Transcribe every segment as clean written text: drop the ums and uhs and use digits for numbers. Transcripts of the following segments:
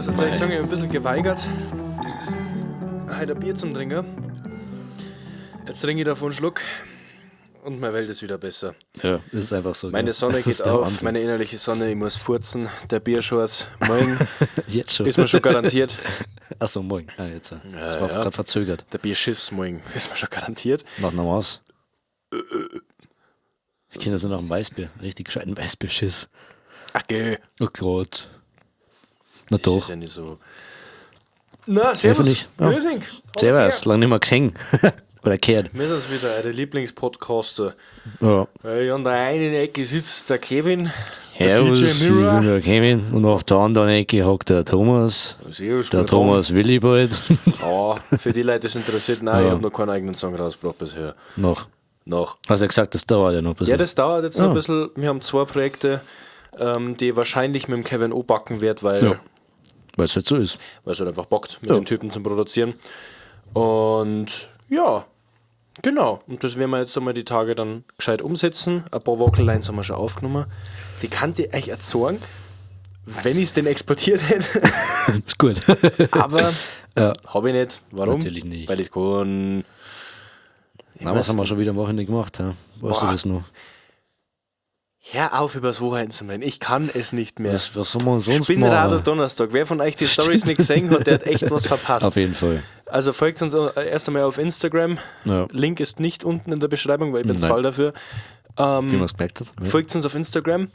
tatsächlich sagen, ich hab ein bisschen geweigert, heute ein Bier zum Trinken. Jetzt trinke ich davon einen Schluck und meine Welt ist wieder besser. Ja, das ist einfach so. Meine gell? Sonne Das ist geht der auf, Wahnsinn. meine innerliche Sonne, ich muss furzen. Der Bierschors morgen Jetzt schon. ist mir schon garantiert. Achso, morgen. Ah, jetzt. Ja, das war ja. gerade verzögert. Der Bierschiss morgen ist mir schon garantiert. Noch noch was. Die Kinder sind noch ein Weißbier. Richtig gescheiten Weißbierschiss. Ach geh, Oh Gott. Na das doch. ist ja nicht so. Na, servus. finde ich. Ja. Grüß dich. Servus, lange nicht mehr gesehen. Oder gehört. Wir sind wieder, eure Lieblingspodcaster. Ja. Hey, an der einen Ecke sitzt der Kevin, der Servus, DJ ich Mirror. bin der Kevin. Und auf der anderen Ecke hockt der Thomas. Servus, Der guten Thomas Willibald. Ja, für die Leute, die es interessiert, nein, ich Ja. habe noch keinen eigenen Song rausgebracht bisher. noch. Noch. Hast du ja gesagt, das dauert ja noch ein bisschen. Ja, das dauert jetzt noch Ah. ein bisschen. Wir haben zwei Projekte, die wahrscheinlich mit dem Kevin O backen wird, weil Ja. Weil es halt so ist. weil es halt einfach bockt, mit Ja. dem Typen zum Produzieren. Und ja, genau. Und das werden wir jetzt einmal die Tage dann gescheit umsetzen. Ein paar Vocal Lines haben wir schon aufgenommen. Die kannte ich eigentlich erzeugen, wenn ich es denn exportiert hätte. Ist gut. Aber ja. habe ich nicht. Warum? Natürlich nicht. Weil ich kann. Ich Na, was weiß haben wir schon wieder am Wochenende gemacht? Ja? Weißt du Boah. das noch? Hör auf, übers Wochenende zu reden. Ich kann es nicht mehr. Was soll man sonst Spinnradl machen? Donnerstag. Wer von euch die Stories nicht gesehen hat, der hat echt was verpasst. Auf jeden Fall. Also folgt uns erst einmal auf Instagram. Ja. Link ist nicht unten in der Beschreibung, weil ich bin zu Nein. faul dafür. Wie man es gemerkt hat. Ja. Folgt uns auf Instagram.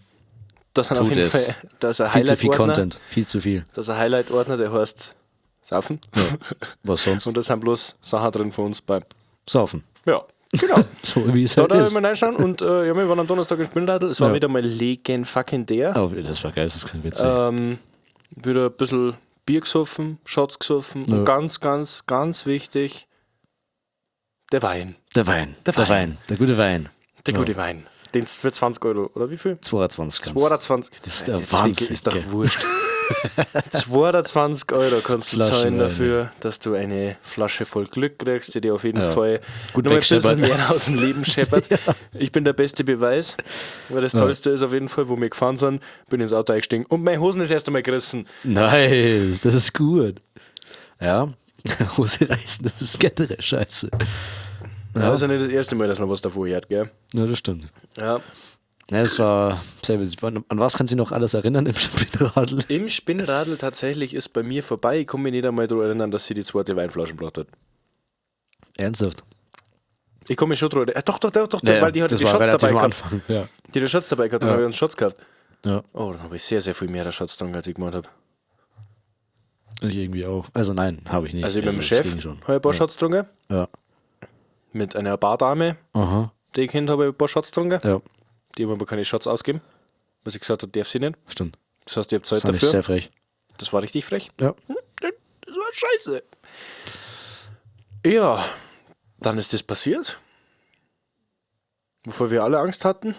Das sind auf Tut jeden es. Fall, da ist ein Viel zu viel Highlight-Ordner. Content. Viel zu viel. Da ist ein Highlight-Ordner, der heißt Saufen. Ja. Was sonst? Und da sind bloß Sachen drin von uns bei. Saufen. Ja, genau. So wie es Da halt darf ich ist. mal reinschauen. Und ja, wir waren am Donnerstag im Spinnradl. Es war Ja. wieder mal legen fucking der. Oh, das war geil, das ist kein Witz. Wieder ein bisschen Bier gesoffen, Shots gesoffen Ja. und ganz, ganz, ganz wichtig, der Wein. Der Wein. Der Der Wein. Der gute Wein. Der Ja. gute Wein. Den für 20 Euro, oder wie viel? 22 ganz. 22. Das ist der Zwickel Wahnsinn, Ist doch gell. wurscht. 22 Euro kannst du Flaschen zahlen Wein, dafür, dass du eine Flasche voll Glück kriegst, die dir auf jeden Ja. Fall Gut noch ein bisschen wegscheppert. mehr aus dem Leben scheppert. Ich bin der beste Beweis, weil das Ja. Tollste ist auf jeden Fall, wo wir gefahren sind, bin ins Auto eingestiegen und meine Hosen ist erst einmal gerissen. Nice, das ist gut. Ja, Hose reißen, das ist generell scheiße. Ja. Das ist ja nicht das erste Mal, dass man was davor hört, gell? Ja, das stimmt. Ja. Ja, es war sehr witzig. An was kannst du dich noch alles erinnern im Spinnradl? Im Spinnradl tatsächlich ist bei mir vorbei. Ich kann mich nicht einmal daran erinnern, dass sie die zweite Weinflasche gebracht hat. Ernsthaft? Ich kann mich schon daran erinnern. Doch, doch, doch, doch, Ja, weil die hat das die war Shots relativ dabei am gehabt. Anfang. Ja. Die hat die Shots dabei gehabt, dann Ja. habe ich uns Shots gehabt. Ja. Oh, dann habe ich sehr, sehr viel mehr Shots getrunken, als ich gemacht habe. Ich irgendwie auch. Also nein, habe ich nicht. Also ich mit dem das Chef ging schon. habe ich ein paar Shots getrunken. Ja. Mit einer Bardame, Aha. die ich kennt, habe ich ein paar Shots getrunken. Ja, Die haben aber keine Shots ausgeben. Was ich gesagt habe, darf sie nicht. stimmt. Das heißt, ich habe Zeit Das fand ich dafür. sehr frech. Das war richtig frech. Ja. Das war scheiße. Ja, dann ist das passiert. Wovor wir alle Angst hatten.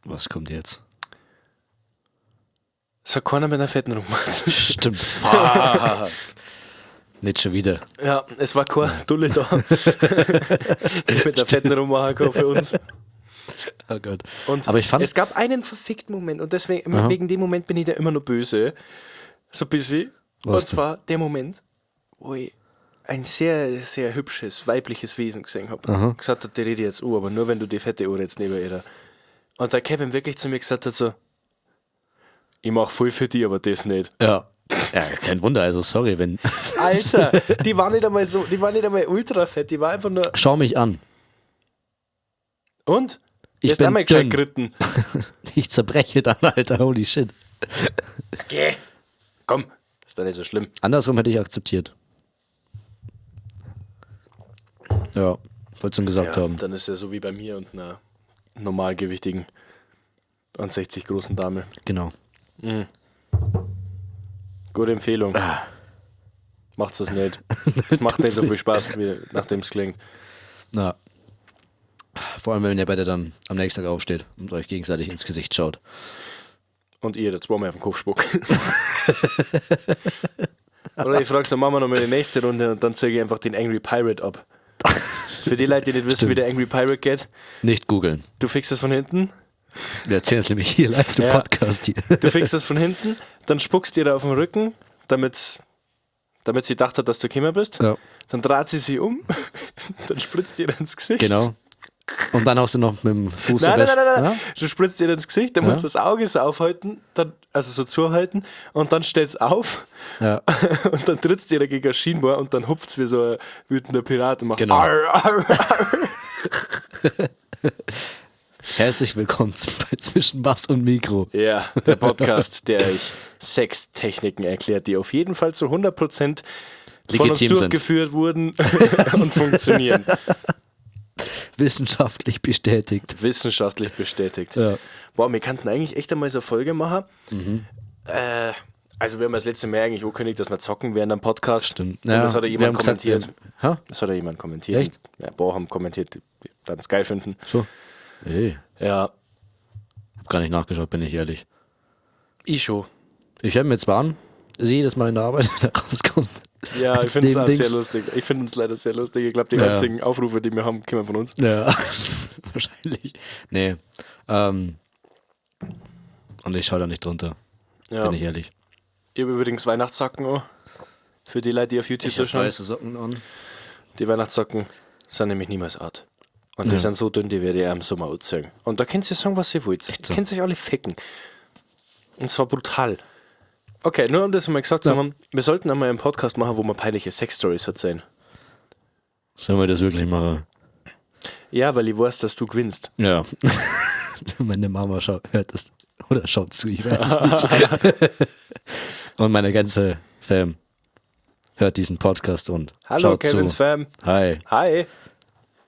Was kommt jetzt? Es hat keiner mit einer fetten rumgemacht. Stimmt. Fuck. Nicht schon wieder. Ja, es war kein Dulle da, der mit der fetten rummachen kann für uns. Oh Gott. Und Aber ich fand- es gab einen verfickten Moment und deswegen, Aha. wegen dem Moment bin ich da immer noch böse. So busy. Was Und denn? zwar der Moment, wo ich ein sehr, sehr hübsches weibliches Wesen gesehen habe. Aha. Gesagt hat, die rede ich jetzt an, aber nur wenn du die fette Uhr jetzt neben ihr. Und der Kevin wirklich zu mir gesagt hat so, ich mach voll für die, aber das nicht. Ja. Ja, kein Wunder. Also sorry, wenn. Alter, die war nicht einmal so, die war nicht einmal ultra fett, die war einfach nur. Schau mich an. Und? Ich Der ist bin einmal gescheit dünn. geritten. Ich zerbreche dann, Alter. Holy shit. Geh. Komm, ist doch nicht so schlimm. Andersrum hätte ich akzeptiert. Ja, wollte schon gesagt Ja, haben. dann ist ja so wie bei mir und einer normalgewichtigen und 60 großen Dame. Genau. Gute Empfehlung. Ah. Macht's das nicht. Es macht nicht so viel Spaß, wie nachdem es klingt. Na. Vor allem, wenn ihr beide dann am nächsten Tag aufsteht und euch gegenseitig ins Gesicht schaut. Und ihr da zweimal auf den Kopf spuckt. Oder ich frage so, machen wir nochmal die nächste Runde und dann zeige ich einfach den Angry Pirate ab. Für die Leute, die nicht wissen, wie der Angry Pirate geht, Nicht googeln. du fixst das von hinten, Wir erzählen es nämlich hier live im Ja. Podcast hier. du fixst das von hinten, dann spuckst dir da auf den Rücken, damit sie gedacht hat, dass du gekommen bist. Ja. Dann dreht sie sich um, dann spritzt ihr ins Gesicht. Genau. Und dann haust du noch mit dem Fuß Nein. Ja? Du spritzt ihr ins Gesicht, dann musst du das Auge so aufhalten, dann, also so zuhalten und dann stellt's auf. Ja. Und dann trittst ihr dagegen ein Schienbein und dann hupft's wie so ein wütender Pirat und macht genau. Arr, arr, arr. Herzlich willkommen bei Zwischen Bass und Mikro. Ja, der Podcast, der euch Sextechniken erklärt, die auf jeden Fall zu 100% von uns durchgeführt wurden und funktionieren. Wissenschaftlich bestätigt. Wissenschaftlich bestätigt. Ja. Boah, wir könnten eigentlich echt einmal so eine Folge machen. Mhm. Also wir haben das letzte Mal eigentlich angekündigt, dass wir zocken während am Podcast. Stimmt. Und das hat ja jemand kommentiert. Gesagt, das hat ja jemand kommentiert. Echt? Ja, boah, haben kommentiert, die dann es geil finden. So. Ey. Ja. Hab gar nicht nachgeschaut, bin ich ehrlich. Ich schon. Ich höre mir zwar an, dass jedes Mal in der Arbeit rauskommt. Ja, ich finde es auch sehr lustig. Ich finde es leider sehr lustig. Ich glaube, die einzigen Aufrufe, die wir haben, kommen von uns. Ja, wahrscheinlich. Nee. Und ich schaue da nicht drunter. Ja. Bin ich ehrlich. Ich habe übrigens Weihnachtssocken an. Für die Leute, die auf YouTube schauen. Ich habe schauen. weiße Socken an. Die Weihnachtssocken sind nämlich niemals out. Und die sind so dünn, die werde ich im Sommer anziehen. Und da könnt ihr sagen, was ihr wollt. Echt so. Könnt sich alle ficken. Und zwar brutal. Okay, nur um das mal gesagt zu haben, wir sollten einmal einen Podcast machen, wo wir peinliche Sex-Stories erzählen. Sollen wir das wirklich machen? Ja, weil ich weiß, dass du gewinnst. Ja. Meine Mama hört das oder schaut zu, ich weiß es nicht. Und meine ganze Fam hört diesen Podcast und Hallo, schaut Kevins zu. Fam. Hi. Hi.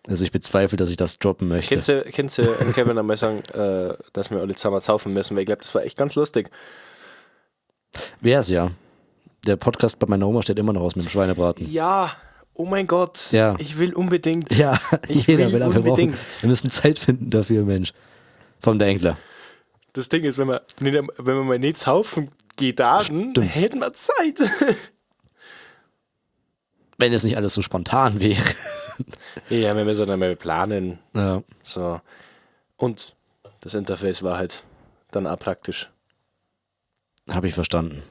Also ich bezweifle, dass ich das droppen möchte. Kennst du Kevin einmal sagen, dass wir alle zusammen saufen müssen? Weil ich glaube, das war echt ganz lustig. Wär's ja. Der Podcast bei meiner Oma steht immer noch aus mit dem Schweinebraten. Ja, oh mein Gott. Ja. Ich will unbedingt. Ja, ich jeder will aber unbedingt. Wir müssen Zeit finden dafür, Mensch. Vom der Engler. Das Ding ist, wenn wir mal nicht saufen geht, dann hätten wir Zeit. Wenn es nicht alles so spontan wäre. Ja, wir müssen dann mal planen. Ja. So. Und das Interface war halt dann auch praktisch. Habe ich verstanden.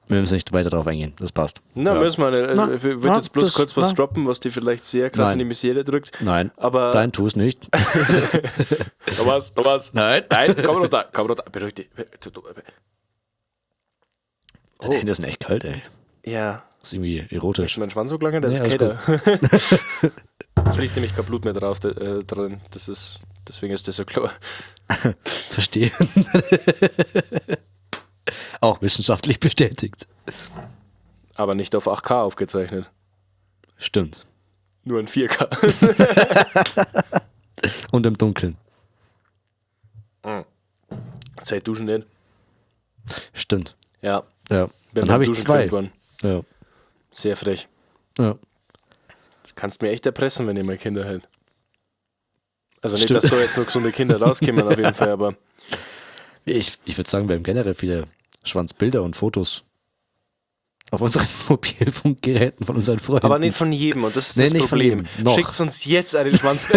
Wir müssen nicht weiter darauf eingehen, das passt. Na, ja. müssen wir nicht. Also, ich würde jetzt bloß kurz was droppen, was die vielleicht sehr krass in die Misere drückt. Nein. Aber nein, tu es nicht. Thomas. Nein. Nein, komm runter. Beruhig dich. Deine Hände sind echt kalt, ey. Ja. Das ist irgendwie erotisch. Ist mein Schwanz so gelangen? Der Nee, ist alles kälter. Fließt nämlich kein Blut mehr drauf drin. Das ist, deswegen ist das so klar. Verstehe. Auch wissenschaftlich bestätigt. Aber nicht auf 8K aufgezeichnet. Stimmt. Nur in 4K. Und im Dunkeln. Zeit duschen nicht. Stimmt. Ja. Ja. Bin Dann habe ich Duschen zwei. gefilmt worden. Ja. Sehr frech. Ja. Das kannst mir echt erpressen, wenn ich mal Kinder hätte. Also nicht, Stimmt. dass da jetzt noch gesunde Kinder rauskommen, auf jeden Fall, aber Ich würde sagen, wir haben generell viele Schwanzbilder und Fotos auf unseren Mobilfunkgeräten von unseren Freunden. Aber nicht von jedem, und das ist Nee, das nicht von Problem. jedem. Noch. Schickt uns jetzt einen Schwanz.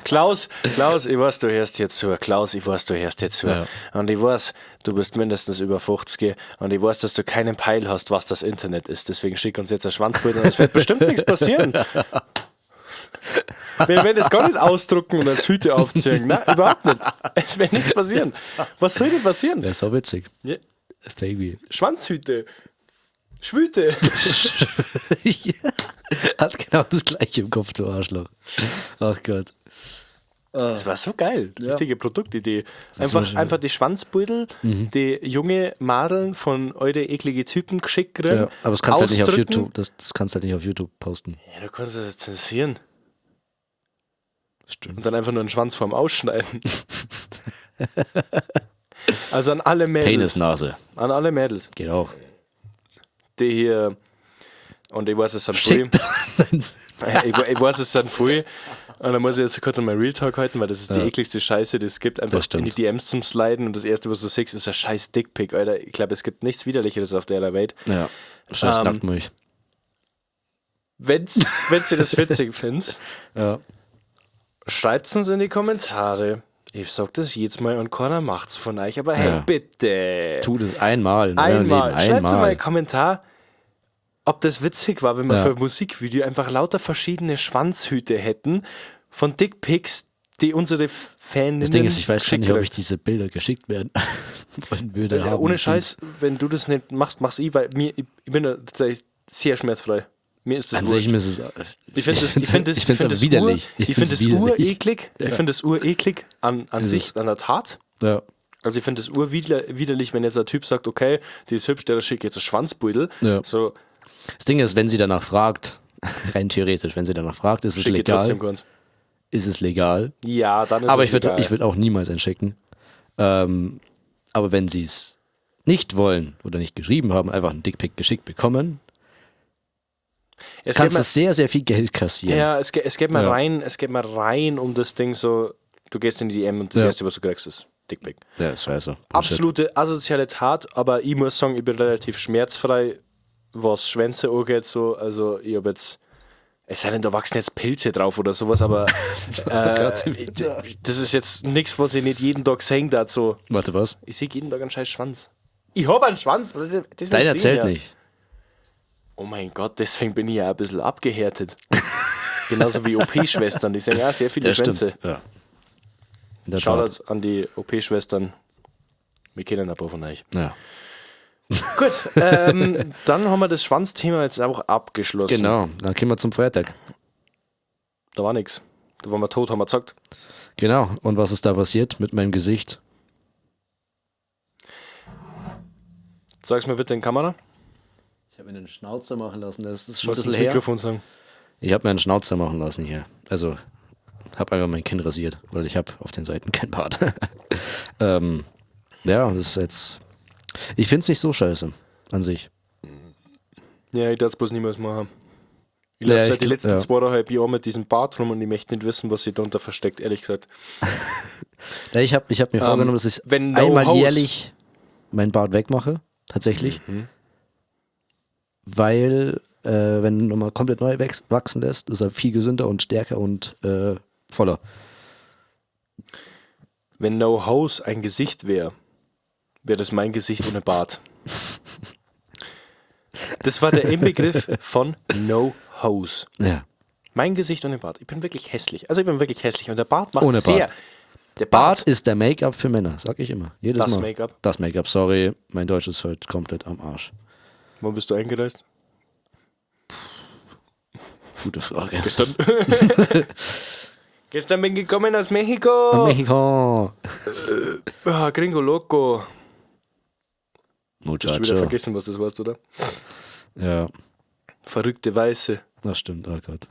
Klaus, ich weiß, du hörst jetzt zu. Klaus, ich weiß, du hörst jetzt zu. Ja. Und ich weiß, du bist mindestens über 50 und ich weiß, dass du keinen Peil hast, was das Internet ist. Deswegen schick uns jetzt ein Schwanzbild und es wird bestimmt nichts passieren. Wir werden es gar nicht ausdrucken und als Hüte aufziehen. Nein, überhaupt nicht. Es wird nichts passieren. Was soll denn passieren? Das ist so witzig. Ja. Baby. Schwanzhüte. Schwüte. Ja. Hat genau das gleiche im Kopf, du Arschloch. Ach Gott. Das war so geil. Richtige Produktidee. ist Einfach, schon- einfach die Schwanzbeutel, die junge Madeln von eure eklige Typen geschickt kriegen. Ja, aber das kannst du halt nicht auf ausdrücken. YouTube, das kannst du halt nicht auf YouTube posten. Ja, du kannst das zensieren. Stimmt. Und dann einfach nur einen Schwanzform ausschneiden. Also an alle Mädels. Penisnase. An alle Mädels, Geht auch. die hier. Und ich weiß, es sind viel. Schickt. Ich weiß, es sind viel. Und dann muss ich jetzt kurz einmal Real Talk halten, weil das ist die Ja. ekligste Scheiße, die es gibt. Einfach Das stimmt. in die DMs zum Sliden und das erste, was du siehst, ist ein scheiß Dickpick, Alter. Ich glaube, es gibt nichts Widerlicheres auf der Welt. Ja. Scheiß Nacktmilch. Wenn's ihr das witzig findet, Ja. schreibt's uns in die Kommentare. Ich sag das jedes Mal und keiner macht's von euch, aber hey, Ja. bitte. Tut es einmal in eurem Einmal. Leben. Schreibt mal Einmal. einen Kommentar, ob das witzig war, wenn wir Ja. für ein Musikvideo einfach lauter verschiedene Schwanzhüte hätten von Dickpics, die unsere Fans. Das Ding ist, ich weiß schon nicht, ob ich diese Bilder geschickt werden wollen würde. Ja, haben. ohne Scheiß, wenn du das nicht machst, mach's ich, weil mir, ich bin da tatsächlich sehr schmerzfrei. Mir ist das An wurscht. sich ist es. Ich finde es, ich finde es, ich find's aber widerlich. Ich finde es widerlich. ureklig. Ich finde es ureklig an Ist sich, es. an der Tat. Ja. Also ich finde es urwiderlich, wenn jetzt ein Typ sagt, okay, die ist hübsch, der schickt jetzt einen Schwanzbeutel. Ja. So, Das Ding ist, wenn sie danach fragt, rein theoretisch, wenn sie danach fragt, ist es schicke ich trotzdem legal. keins. Ist es legal. Ja, dann ist Aber es ich würde legal. ich würd auch niemals einen schicken. Aber wenn sie es nicht wollen oder nicht geschrieben haben, einfach einen Dickpic geschickt bekommen, es kannst geht du mir, sehr, sehr viel Geld kassieren. ja, es geht mir Ja. rein, es geht mir rein um das Ding so, du gehst in die DM und das Ja. erste, was du kriegst, ist Dickpic. Ja, ist scheiße. Bullshit. Absolute asoziale Tat, aber ich muss sagen, ich bin relativ schmerzfrei, was Schwänze angeht, so, also ich habe jetzt, es sei denn, da wachsen jetzt Pilze drauf oder sowas, aber Oh Gott. das ist jetzt nichts, was ich nicht jeden Tag sehen darf, so. Warte, was? Ich sehe jeden Tag einen scheiß Schwanz. Ich hab einen Schwanz. Das will ich Deiner sehen, zählt ja. nicht. Oh mein Gott, deswegen bin ich ja ein bisschen abgehärtet. Genauso wie OP-Schwestern, die sehen ja sehr viele Das Schwänze. stimmt. Ja. In der Tat. Shoutout an die OP-Schwestern. Wir kennen ein paar von euch. Ja. Gut, dann haben wir das Schwanzthema jetzt auch abgeschlossen. Genau, dann gehen wir zum Freitag. Da war nichts. Da waren wir tot, haben wir gesagt. Genau. Und was ist da passiert mit meinem Gesicht? Sag's mir bitte in Kamera. Ich habe mir einen Schnauzer machen lassen. Das ist schon ein Musst bisschen ins her. Mikrofon sagen. Ich habe mir einen Schnauzer machen lassen hier. Also, habe einfach mein Kinn rasiert, weil ich habe auf den Seiten kein Bart. Ja, das ist jetzt. Ich finde es nicht so scheiße an sich. Ja, ich darf's bloß niemals machen. Ich Ja, laufe seit ich den letzten ja. 2,5 Jahren mit diesem Bart rum und ich möchte nicht wissen, was sich darunter versteckt, ehrlich gesagt. Ja, ich habe ich hab mir vorgenommen, dass ich wenn no einmal hoes- jährlich meinen Bart wegmache, tatsächlich. Mhm. Weil, wenn du nochmal komplett neu wachsen lässt, ist er viel gesünder und stärker und voller. Wenn No Hoes ein Gesicht wäre, wäre das mein Gesicht ohne Bart. Das war der Inbegriff von No Hoes. Ja. Mein Gesicht ohne Bart. Ich bin wirklich hässlich. Also ich bin wirklich hässlich. Und der Bart macht Ohne sehr. Bart. Der Bart, Bart ist der Make-up für Männer, sag ich immer. Jedes Das Mal. Make-up. Das Make-up, sorry. Mein Deutsch ist heute komplett am Arsch. Wo bist du eingereist? Gute Frage. Gestern. Gestern bin ich gekommen aus Mexiko. Mexiko. Ah, Gringo Loco. Hast du wieder Muchacho. vergessen, was das warst, oder? Ja, Verrückte Weiße. das stimmt. Oh Gott.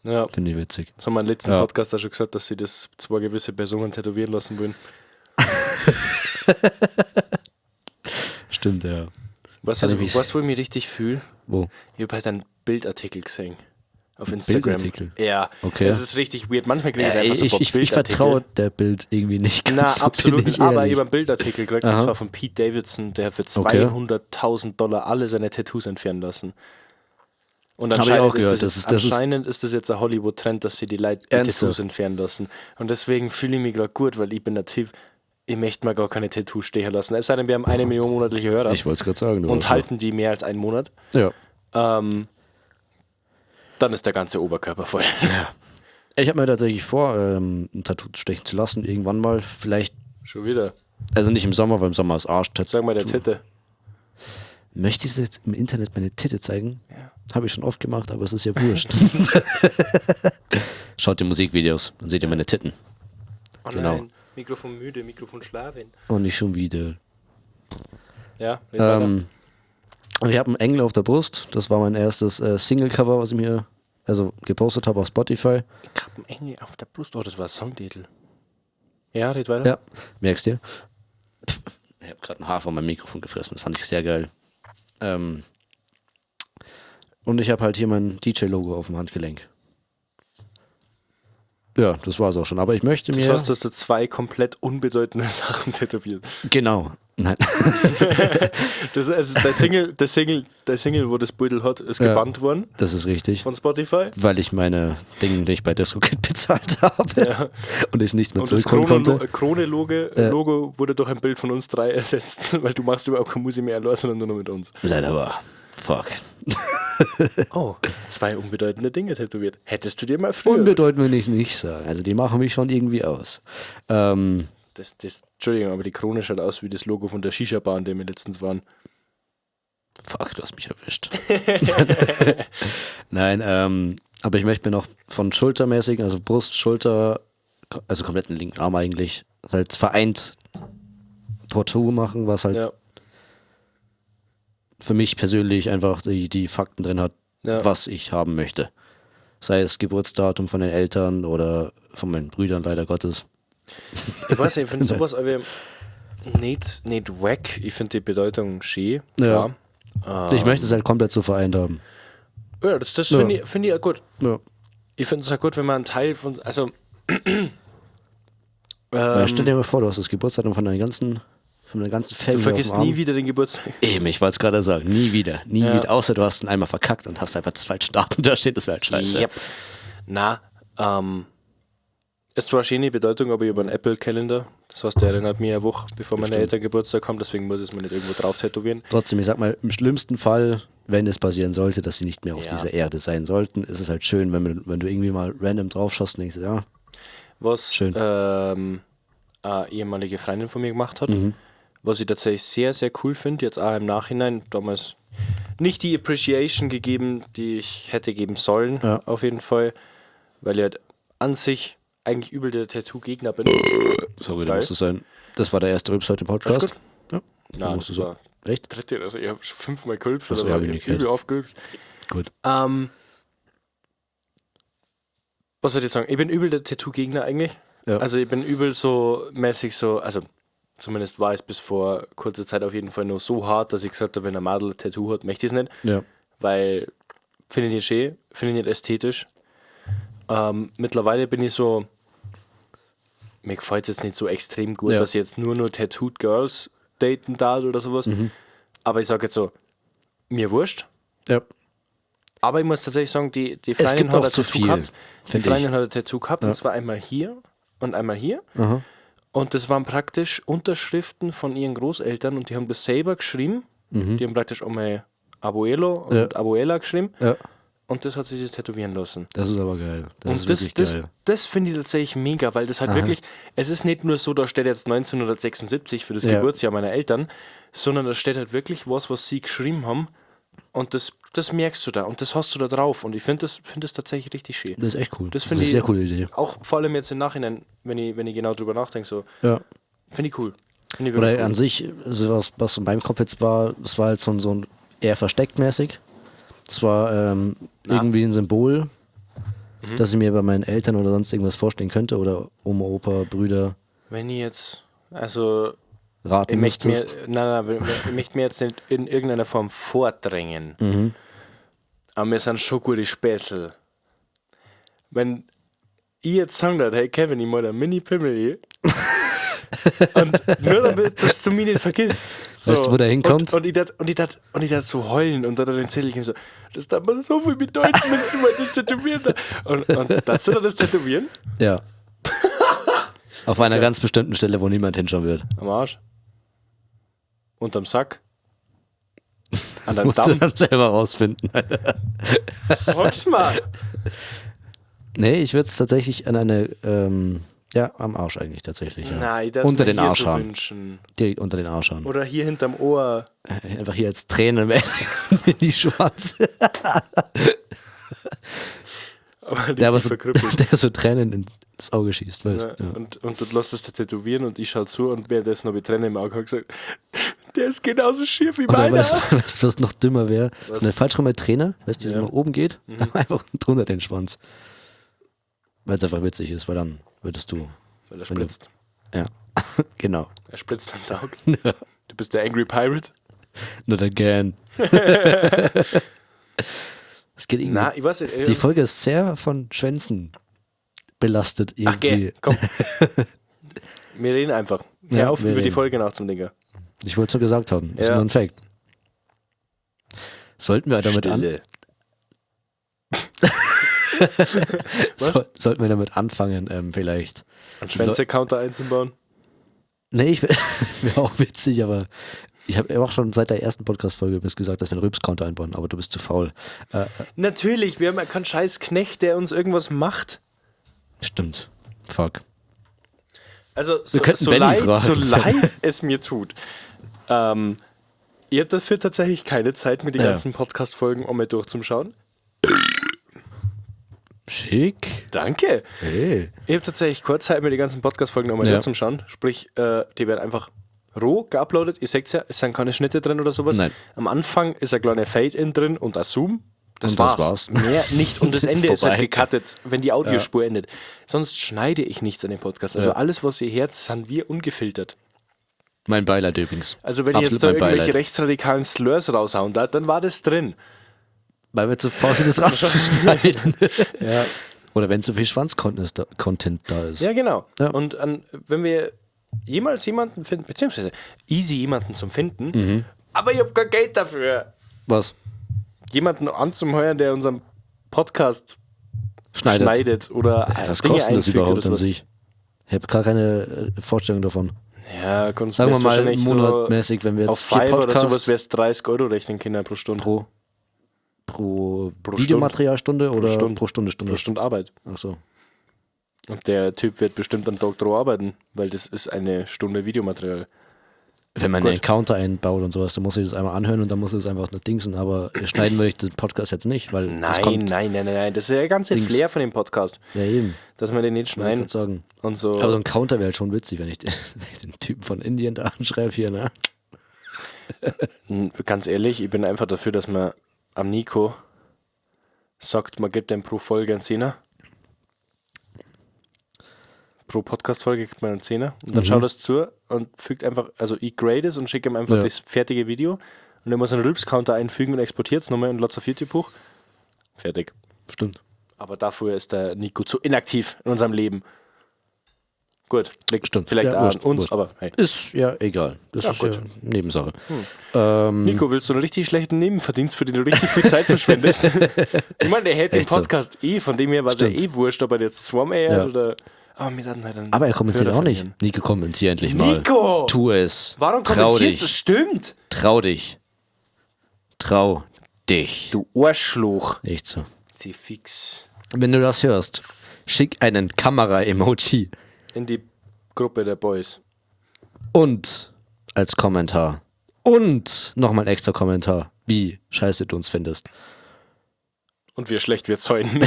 Ja. Finde ich witzig. Das haben wir im letzten Ja. Podcast auch schon gesagt, dass sie das zwei gewisse Personen tätowieren lassen wollen. Stimmt, ja. Weißt Kann du, ich mich- weißt, wo ich mich richtig fühle? Wo? Ich habe halt einen Bildartikel gesehen. Auf Instagram. Bildartikel? Ja. Okay. Das ist richtig weird. Manchmal kriege ich einfach so ein Ich, paar ich Bildartikel. vertraue der Bild irgendwie nicht ganz Na, so, absolut bin nicht. ich Aber ehrlich. ich habe einen Bildartikel gekriegt, das Aha. war von Pete Davidson, der hat für Okay. 200.000 Dollar alle seine Tattoos entfernen lassen. Und Hab ich anscheinend, auch gehört, ist, das, das ist- anscheinend ist das jetzt ein Hollywood-Trend, dass sie die Leute die Ernsthaft? Tattoos entfernen lassen. Und deswegen fühle ich mich gerade gut, weil ich bin der Typ, ich möchte mir gar keine Tattoos stechen lassen. Es sei denn, wir haben 1 Million monatliche Hörer Ich wollte es gerade sagen. Du und Arschloch. halten die mehr als einen Monat. Ja. Dann ist der ganze Oberkörper voll. Ich habe mir tatsächlich vor, ein Tattoo stechen zu lassen, irgendwann mal. Vielleicht, Schon wieder. also nicht im Sommer, weil im Sommer ist Arsch. Tattoo. Sag mal der Titte. Möchtest du jetzt im Internet meine Titte zeigen? Ja. Habe ich schon oft gemacht, aber es ist ja wurscht. Schaut die Musikvideos, dann seht ihr meine Titten. Oh Genau. nein, Mikrofon müde, Mikrofon schlafen. Und nicht schon wieder. Ja, red weiter. Ich habe einen Engel auf der Brust. Das war mein erstes Single-Cover, was ich mir also gepostet habe auf Spotify. Ich hab einen Engel auf der Brust. Oh, das war ein Songtitel. Ja, red weiter. Ja, merkst du? Ich habe gerade ein Haar von meinem Mikrofon gefressen. Das fand ich sehr geil. Und ich habe halt hier mein DJ-Logo auf dem Handgelenk. Ja, das war's auch schon. Aber ich möchte Das mir. heißt, du hast da zwei komplett unbedeutende Sachen tätowiert. Genau. Nein. Das, also der Single, wo das Beutel hat, ist gebannt worden. Das ist richtig. Von Spotify. Weil ich meine Dinge nicht bei DistroKid bezahlt habe. Ja. Und ich nicht mehr zurückholen konnte. Das Krone-Logo wurde durch ein Bild von uns drei ersetzt, weil du machst überhaupt keine Musik mehr allein, sondern nur noch mit uns. Leider war. Fuck. Oh, 2 unbedeutende Dinge tätowiert. Hättest du dir mal früher... Unbedeutend würde ich nicht sagen. Also die machen mich schon irgendwie aus. Entschuldigung, aber die Krone schaut aus wie das Logo von der Shisha-Bar, in der wir letztens waren. Fuck, du hast mich erwischt. Nein, aber ich möchte mir noch von schultermäßig, also Brust, Schulter, also komplett den linken Arm eigentlich, halt vereint Tattoo machen, was halt für mich persönlich einfach die Fakten drin hat, was ich haben möchte. Sei es Geburtsdatum von den Eltern oder von meinen Brüdern, leider Gottes. Ich weiß nicht, ich finde sowas aber nicht wack. Ich finde die Bedeutung schön. Ja. Ich möchte es halt komplett so vereint haben. Ja, das finde ich, find ich auch gut. Ja. Ich finde es auch gut, wenn man einen Teil von. Also. Stell dir mal vor, du hast das Geburtsdatum von deiner ganzen Family. Du vergisst nie wieder den Geburtstag. Eben, ich wollte es gerade sagen. Nie wieder. Nie wieder. Außer du hast ihn einmal verkackt und hast einfach das falsche Datum da steht. Das wäre halt scheiße. Yep. Na, es war schöne Bedeutung, aber ich habe einen Apple-Kalender. Das heißt, der erinnert mich eine Woche, bevor meine Eltern Geburtstag haben, deswegen muss ich es mir nicht irgendwo drauf tätowieren. Trotzdem, ich sag mal, im schlimmsten Fall, wenn es passieren sollte, dass sie nicht mehr auf dieser Erde sein sollten, ist es halt schön, wenn du irgendwie mal random drauf schaust und denkst, ja, was schön. Eine ehemalige Freundin von mir gemacht hat, was ich tatsächlich sehr, sehr cool finde, jetzt auch im Nachhinein, damals nicht die Appreciation gegeben, die ich hätte geben sollen, auf jeden Fall, weil ich halt an sich eigentlich übel der Tattoo-Gegner bin. Sorry, da musst du sein. Das war der erste Rülps heute im Podcast. Alles gut? Ja. Nein, musst du so. Echt? Dritte, also ich habe schon 5-mal gerülpst oder so. Ich hab übel oft gerülpst. Gut. Was soll ich sagen? Ich bin übel der Tattoo-Gegner eigentlich. Ja. Also ich bin übel so mäßig so, also zumindest war es bis vor kurzer Zeit auf jeden Fall nur so hart, dass ich gesagt habe, wenn ein Madel ein Tattoo hat, möchte ich es nicht. Ja. Weil finde ich nicht schön, finde ich nicht ästhetisch. Mittlerweile bin ich so, mir gefällt es jetzt nicht so extrem gut, dass ich jetzt nur Tattooed Girls daten darf oder sowas. Mhm. Aber ich sage jetzt so, mir wurscht. Ja. Aber ich muss tatsächlich sagen, die Freundin hat ein Tattoo gehabt. Die Freundin hat ein Tattoo gehabt, und zwar einmal hier und einmal hier. Aha. Und das waren praktisch Unterschriften von ihren Großeltern und die haben das selber geschrieben. Mhm. Die haben praktisch einmal Abuelo und Abuela geschrieben. Ja. Und das hat sie sich tätowieren lassen. Das ist aber geil. Das und ist das, geil. Das finde ich tatsächlich mega, weil das halt wirklich, es ist nicht nur so, da steht jetzt 1976 für das Geburtsjahr meiner Eltern, sondern da steht halt wirklich was sie geschrieben haben. Und das merkst du da und das hast du da drauf. Und ich finde das tatsächlich richtig schön. Das ist echt cool. Das finde ich eine sehr coole Idee. Auch vor allem jetzt im Nachhinein, wenn ich genau drüber nachdenke, so. Ja. Finde ich cool. Find ich wirklich cool. An sich, also was in meinem Kopf jetzt war, das war halt so ein eher versteckt mäßig. Das war irgendwie ein Symbol, das ich mir bei meinen Eltern oder sonst irgendwas vorstellen könnte oder Oma, Opa, Brüder. Wenn ich jetzt, also raten müsstest. Nein, ich möchte mir jetzt nicht in irgendeiner Form vordrängen. Mhm. Aber wir sind schon gute Spätzle. Wenn ich jetzt sagen würde, hey Kevin, ich mal ein Mini-Pimmel. Und nur damit, dass du mich nicht vergisst. So. Weißt du, wo der hinkommt? Und ich dat so heulen und dann den Zettel so, das darf mir so viel bedeuten, wenn du mal das tätowieren. Und darfst du da das tätowieren? Ja. Auf einer ganz bestimmten Stelle, wo niemand hinschauen wird. Am Arsch. Unterm Sack. An deinem Damm. Musst du dann selber rausfinden. Sag's mal. Nee, ich würde es tatsächlich an eine, am Arsch eigentlich tatsächlich. Ja. Nein, das unter den Arsch so haben. Wünschen. Direkt unter den Arsch haben. Oder hier hinterm Ohr. Einfach hier als Träne in die Schwanz. Aber der so Tränen ins Auge schießt, weißt du. Ja, ja. Und du lässt es dir tätowieren und ich schau zu und währenddessen habe ich Tränen im Auge gesagt, der ist genauso schief wie meiner. Weißt du, was noch dümmer wäre? So eine falsch rum Träne, weißt du, die so nach oben geht, einfach drunter den Schwanz. Weil es einfach witzig ist, weil dann würdest du... Weil er spritzt. Ja, genau. Er spritzt ans Auge. Ja. Du bist der Angry Pirate. Not again. Es geht irgendwie. Na, ich weiß nicht. Die Folge ist sehr von Schwänzen belastet irgendwie. Ach, geh, komm. Wir reden einfach. Hör auf, über die Folge nachzudenken. Ich wollte es nur gesagt haben. Ist Ja. nur ein Fact. Sollten wir damit an Stille. Was? sollten wir damit anfangen, vielleicht. Einen Schwänze-Counter einzubauen. Nee, ich wäre auch witzig, aber ich habe auch schon seit der ersten Podcast-Folge bis gesagt, dass wir einen Rübs-Counter einbauen, aber du bist zu faul. Natürlich, wir haben ja keinen scheiß Knecht, der uns irgendwas macht. Stimmt. Fuck. Also, so, könnten so, Benny leid, fragen. so leid es mir tut. Ihr habt dafür tatsächlich keine Zeit, mir die Ja. ganzen Podcast-Folgen um mal durchzuschauen. Schick. Danke. Hey. Ich habe tatsächlich kurz Zeit, mir die ganzen Podcast-Folgen nochmal Ja. durchzuschauen. Sprich, die werden einfach roh geuploadet. Ihr seht ja, es sind keine Schnitte drin oder sowas. Nein. Am Anfang ist ein kleiner Fade-In drin und ein Zoom. Das Und das war's. war's. Mehr nicht. Und das Ist Ende ist halt vorbei. gecuttet, wenn die Audiospur endet. Sonst schneide ich nichts an dem Podcast. Also Ja. alles, was ihr hört, sind wir ungefiltert. Mein Beileid übrigens. Also wenn ich jetzt Absolut da mein irgendwelche Beileid. rechtsradikalen Slurs raushauen, dann war das drin. Weil wir zu faul sind, das rauszuschneiden. Ja. Oder wenn zu viel Schwanz-Content da, Content da ist. Ja, genau. Ja. Und wenn wir jemals jemanden finden, beziehungsweise easy jemanden zum Finden, Mhm. aber ich habe kein Geld dafür, Was? jemanden anzuheuern, der unseren Podcast Schneidet. schneidet, oder Was Dinge kostet das einfügt überhaupt oder an sowas. sich? Ich habe gar keine Vorstellung davon. Ja, kannst Sagen wir wär's mal wahrscheinlich so monatmäßig, wenn wir jetzt auf vier Fiverr oder Podcasts sowas wär's 30 Euro rechnen können pro Stunde. pro Pro Videomaterialstunde oder Stunde. pro Stunde, Stunde. Pro Stunde Arbeit. Ach so. Und der Typ wird bestimmt am Tag drauf arbeiten, weil das ist eine Stunde Videomaterial. Wenn man Gut. einen Counter einbaut und sowas, dann muss ich das einmal anhören und dann muss ich das einfach nur dingsen, aber schneiden würde ich den Podcast jetzt nicht, weil es Nein, kommt. nein, nein, nein, nein. Das ist ja der ganze Dings. Flair von dem Podcast, Ja, eben. dass wir den nicht Wollte ich schneiden grad sagen. und so. Aber so ein Counter wäre halt schon witzig, wenn ich den, wenn ich den Typen von Indien da anschreibe hier, ne? Ganz ehrlich, ich bin einfach dafür, dass man am Nico sagt, man gibt ihm pro Folge einen Zehner. Pro Podcast-Folge gibt man einen Zehner. Und dann schaut er es zu und fügt einfach, also ich grade es und schicke ihm einfach Ja. das fertige Video. Und er muss einen Rülps-Counter einfügen und exportiert es nochmal und lädt es auf YouTube hoch. Fertig. Stimmt. Aber dafür ist der Nico zu inaktiv in unserem Leben. Gut, liegt Stimmt. vielleicht Ja, auch wurscht, an uns, wurscht. aber hey. Ist ja egal. Das Ja, ist gut. ja Nebensache. Nico, willst du einen richtig schlechten Nebenverdienst, für den du richtig viel Zeit verschwendest? Ich meine, der hätte den Echt so. Podcast eh, von dem her war es ja Stimmt. eh wurscht, ob er jetzt zweimal hört Ja. oder. Aber wir dann halt einen Aber er kommentiert Hörer auch nicht. verlieren. Nico, kommentier endlich mal. Nico! Tu es. Warum Trau kommentierst du? dich. Stimmt! Trau dich. Trau dich. Du Arschloch. Echt so. Sie fix. Wenn du das hörst, schick einen Kamera-Emoji In die Gruppe der Boys. und als Kommentar. Und nochmal ein extra Kommentar, wie scheiße du uns findest. Und wie schlecht wir zäunen.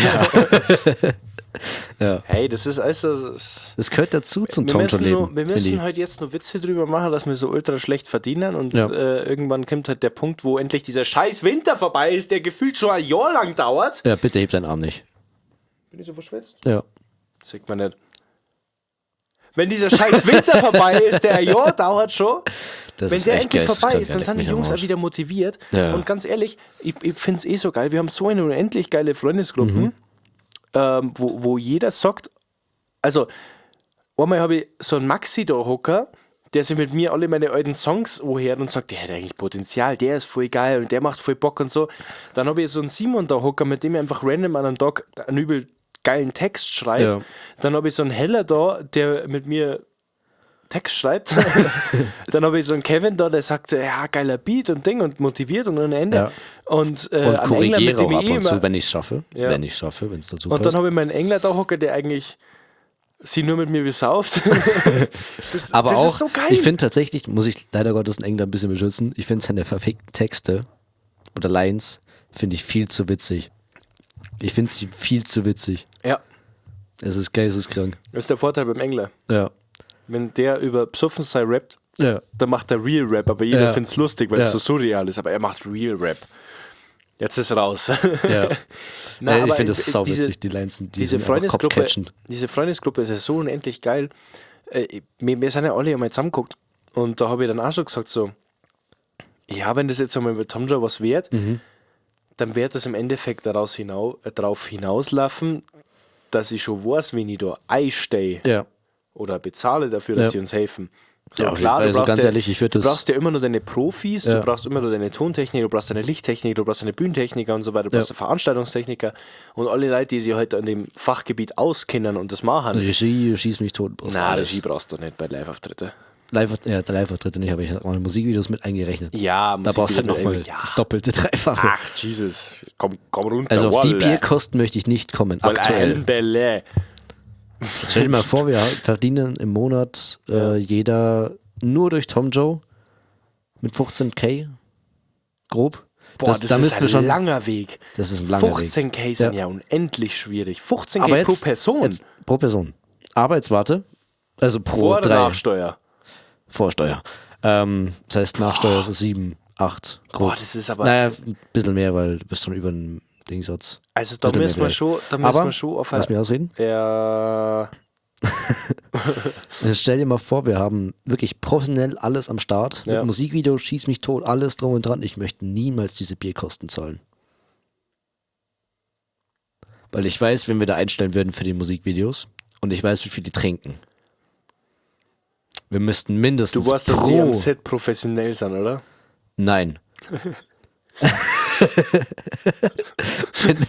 Ja. Hey, das ist also. Das ist Das gehört dazu zum wir müssen, Tomto-Leben. nur, wir müssen halt jetzt nur Witze drüber machen, dass wir so ultra schlecht verdienen und Ja. irgendwann kommt halt der Punkt, wo endlich dieser scheiß Winter vorbei ist, der gefühlt schon ein Jahr lang dauert. Ja, bitte heb deinen Arm nicht. Bin ich so verschwitzt? Ja. Sieht man nicht. Wenn dieser scheiß Winter vorbei ist, der ein Jahr dauert schon, Das wenn ist der echt endlich vorbei geisteskrank, ist, dann leck sind die mich am Jungs auch Arsch. wieder motiviert. Ja. Und ganz ehrlich, ich finde es eh so geil. Wir haben so eine unendlich geile Freundesgruppe, wo jeder sagt, also einmal habe ich so einen Maxi da Hocker, der sich mit mir alle meine alten Songs anhört und sagt, der hat eigentlich Potenzial, der ist voll geil und der macht voll Bock und so. Dann habe ich so einen Simon da Hocker, mit dem ich einfach random an einem Tag einen übel geilen Text schreibe. Ja. Dann habe ich so einen Heller da, der mit mir Text schreibt. Dann habe ich so einen Kevin da, der sagt, ja, geiler Beat und Ding und motiviert und ohne Ende. Ja. Und, Und einen Engler, mit korrigiere dem auch ich ab eh und zu, immer- wenn ich es schaffe. Ja. Wenn ich es schaffe, wenn es dazu Und passt. dann habe ich meinen Engler da hocker, der eigentlich sie nur mit mir besauft. Das, Aber das auch, ist so geil. ich finde tatsächlich, muss ich leider Gottes einen Engler ein bisschen beschützen, ich finde seine verfickten Texte oder Lines, finde ich viel zu witzig. Ich finde sie viel zu witzig. Ja, Es ist geisteskrank. das ist der Vorteil beim Engler. Ja. Wenn der über Psuffen sei rappt, Ja. dann macht er Real Rap, aber jeder Ja. findet es lustig, weil es Ja. so surreal ist, aber er macht Real Rap. Jetzt ist raus. Ja. Na, ich aber finde das sauwitzig, die Lines sind, die diese sind einfach Freundesgruppe, kopfcatchend. diese Freundesgruppe ist ja so unendlich geil. Wir sind ja alle einmal zusammengeguckt und da habe ich dann auch schon gesagt so, ja, wenn das jetzt einmal mit Tomja was wird, dann wird das im Endeffekt darauf hinauslaufen, dass ich schon weiß, wenn ich da einstehe Ja. oder bezahle dafür, dass Ja. sie uns helfen. So, Ja, klar, also du brauchst ganz ja, ehrlich, ich würd du das- brauchst ja immer nur deine Profis, Ja. du brauchst immer nur deine Tontechnik, du brauchst deine Lichttechnik, du brauchst deine Bühnentechniker und so weiter, du brauchst Ja. Veranstaltungstechniker und alle Leute, die sich heute an dem Fachgebiet auskennen und das machen. Regie, schieß mich tot. Brauchst Na, alles. Regie brauchst du nicht bei Live-Auftritte. Live, ja, der Live-Auftritte nicht, aber ich habe meine Musikvideos mit eingerechnet. Ja, Da brauchst du halt Musikvideo nochmal ja. das doppelte, dreifache. Ach, Jesus, komm runter. Also auf die Walle. Bierkosten möchte ich nicht kommen, Walle, aktuell. Alhamdulillah. Stell dir mal vor, wir verdienen im Monat jeder nur durch Tom Joe mit 15k grob. Boah, das, da ist müssten ein wir schon, langer Weg. Das ist ein langer Weg. 15k sind ja unendlich schwierig. 15k Aber jetzt, pro Person. Jetzt, pro Person. Aber jetzt warte. Also pro Vor oder drei. Nachsteuer. Vorsteuer. Das heißt, Nachsteuer ist 7, 8 grob. Boah, das ist aber- Naja, ein bisschen mehr, weil du bist schon über dem Dingsatz. Also da Bisschen mehr müssen wir vielleicht. schon, da müssen Aber, wir schon auf lass mich ausreden. Ja, Dann Stell dir mal vor, wir haben wirklich professionell alles am Start. Ja. Mit Musikvideo, schieß mich tot, alles drum und dran. Ich möchte niemals diese Bierkosten zahlen. Weil ich weiß, wenn wir da einstellen würden für die Musikvideos und ich weiß, wie viel die trinken. Wir müssten mindestens du weißt, dass pro die am Set professionell sind, oder? Nein.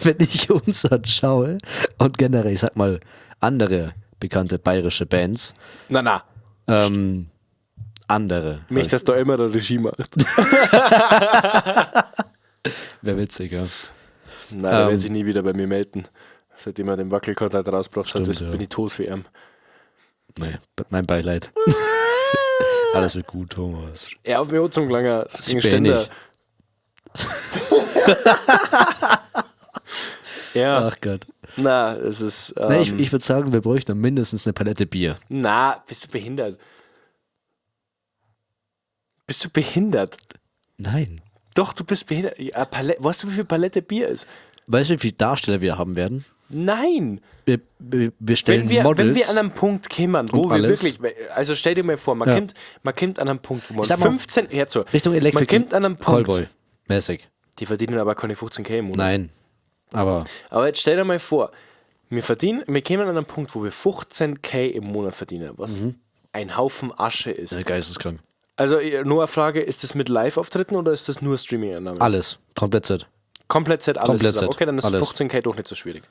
Wenn ich uns anschaue und generell, ich sag mal, andere bekannte bayerische Bands, Na, na. andere. Nicht, dass da immer der Regie macht. Wäre witzig, ja. Nein, der wird sich nie wieder bei mir melden. Seitdem er den Wackelkontakt rausgebracht hat, Stimmt, ist, ja. bin ich tot für ihn. Nee, mein Beileid. Alles wird gut, Thomas. Er auf mich zum Langer. Es ging bin Ständer. ich. Ja, Ach Gott. na, es ist. Nee, ich würde sagen, wir bräuchten mindestens eine Palette Bier. Na, bist du behindert? Bist du behindert? Nein. Doch, du bist behindert. Ja, Palette, weißt du, wie viel Palette Bier ist? Weißt du, wie viele Darsteller wir haben werden? Nein! Wir stellen Wenn wir, Models. wenn wir an einem Punkt kämen, wo Und wir alles. wirklich, also stell dir mal vor, man, Ja. kommt, man kommt an einem Punkt, wo man Ich sag mal, 15, hör zu, Richtung Electric man kommt an einem Punkt, Callboy. Mäßig. die verdienen aber keine 15k im Monat. Nein. Aber Aber jetzt stell dir mal vor, wir kämen an einem Punkt, wo wir 15k im Monat verdienen, was ein Haufen Asche ist. das ist ja geisteskrank. Also nur eine Frage, ist das mit Live-Auftritten oder ist das nur Streaming-Einnahmen? Alles. Komplett set. Komplett Set, alles Komplett zusammen. Set, Okay, dann ist alles. 15k doch nicht so schwierig.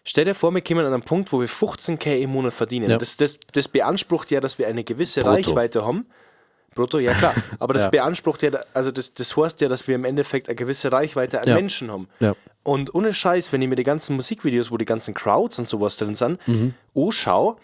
Stell dir vor, wir kämen an einen Punkt, wo wir 15k im Monat verdienen. Ja. Das beansprucht ja, dass wir eine gewisse Brutto. Reichweite haben. Brutto, ja klar. Aber das Ja. beansprucht ja, also das heißt ja, dass wir im Endeffekt eine gewisse Reichweite an Ja. Menschen haben. Ja. Und ohne Scheiß, wenn ich mir die ganzen Musikvideos, wo die ganzen Crowds und sowas drin sind, Mhm. anschaue,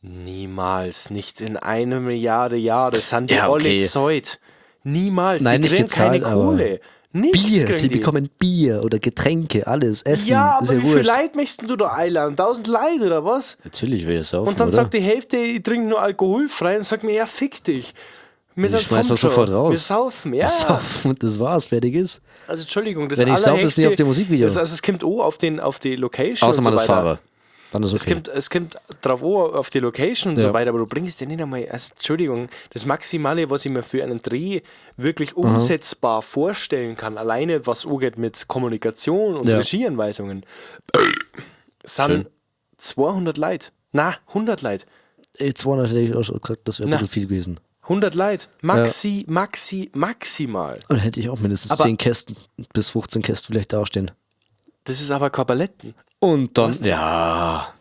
niemals, nicht in einer Milliarde Jahre sind die Ja, okay. alle Zeug. Niemals, Nein, die nicht kriegen gezahlt, keine aber Kohle. Nichts Bier. kriegen Die bekommen Bier oder Getränke, alles. Essen. Ja, ist aber ja wie viel wurscht. Leid möchtest du da einladen? 1000 Leute oder was? Natürlich will ich saufen, Und dann oder? sagt die Hälfte, ich trinke nur alkoholfrei und sagt mir, ja, fick dich. Wir sind schmeiß Tom mal sofort Joe. raus. Wir saufen, ja. Saufen und das war's, fertig ist. Also Entschuldigung, das Wenn ich saufe, ist nicht allerhöchste- auf dem Musikvideo. Das, also es kommt auch auf die Location Außer und man so ist weiter. Fahrer. Dann ist okay. Es kommt drauf an, auf die Location und Ja. so weiter, aber du bringst ja nicht einmal, also Entschuldigung, das Maximale, was ich mir für einen Dreh wirklich umsetzbar vorstellen kann, alleine was angeht mit Kommunikation und Ja. Regieanweisungen, sind Schön. 200 Leute. Na, 100 Leute. Ey, 200 hätte ich auch schon gesagt, das wäre ein Na. bisschen viel gewesen. 100 Leute. Maxi, maxi, maximal. Und dann hätte ich auch mindestens Aber- 10 Kästen bis 15 Kästen vielleicht dastehen. Das ist aber keine Paletten. Und dann, ja,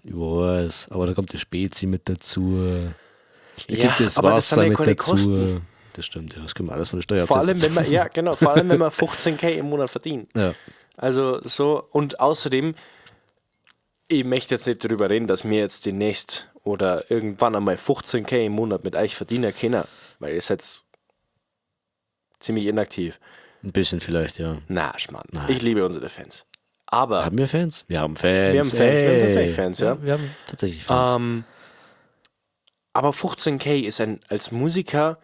ich weiß, aber da kommt die Spezi mit dazu. Da Ja, gibt es aber das Wasser sind ja mit keine dazu. Kosten. Das stimmt, ja, das können wir alles von der Steuer Vor allem, absetzen. wenn man, ja, genau, vor allem, wenn man 15k im Monat verdient. Ja. Also so, und außerdem, ich möchte jetzt nicht darüber reden, dass mir jetzt demnächst oder irgendwann einmal 15k im Monat mit euch verdienen können, weil ihr seid ziemlich inaktiv. Ein bisschen vielleicht, ja. Na, Schmarrn. Ich liebe unsere Fans. Aber Haben wir Fans? Wir haben Fans. Wir haben Fans, wir haben ey. tatsächlich Fans, ja. Wir haben tatsächlich Fans. Aber 15k ist ein als Musiker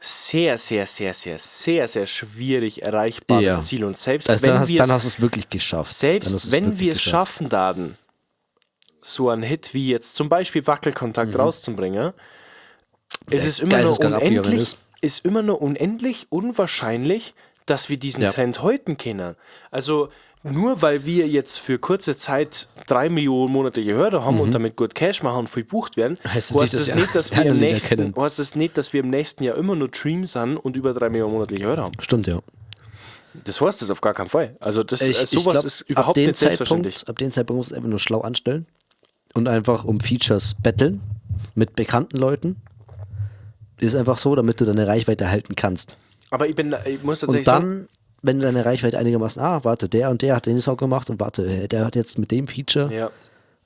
sehr, sehr, sehr, sehr, sehr, sehr schwierig erreichbares Ja. Ziel. Und selbst also wenn dann, hast, wir dann hast du es wirklich geschafft. Dann hast selbst du es wenn wirklich wir es geschafft. schaffen werden, so einen Hit wie jetzt zum Beispiel Wackelkontakt rauszubringen, es ist immer nur geisteskrank abgegangen unendlich, ist. ist immer nur unendlich unwahrscheinlich, dass wir diesen Ja. Trend halten können. Also nur weil wir jetzt für kurze Zeit 3 Millionen monatliche Hörer haben und damit gut Cash machen und viel bucht werden, Heißt das heißt nicht, das dass sie nicht, dass wir alle im Lieder nächsten, kennen. heißt das nicht, dass wir im nächsten Jahr immer nur Dream sind und über 3 Millionen monatliche Hörer haben. Stimmt, ja. Das heißt das auf gar keinen Fall. Also das, Ich sowas glaub, ist ab überhaupt dem nicht selbstverständlich. Zeitpunkt, ab dem Zeitpunkt musst du es einfach nur schlau anstellen und einfach um Features betteln mit bekannten Leuten. Ist einfach so, damit du deine Reichweite halten kannst. Aber ich muss tatsächlich Und dann, sagen, wenn du deine Reichweite einigermaßen, warte, der und der hat den Song gemacht und warte, der hat jetzt mit dem Feature. ja,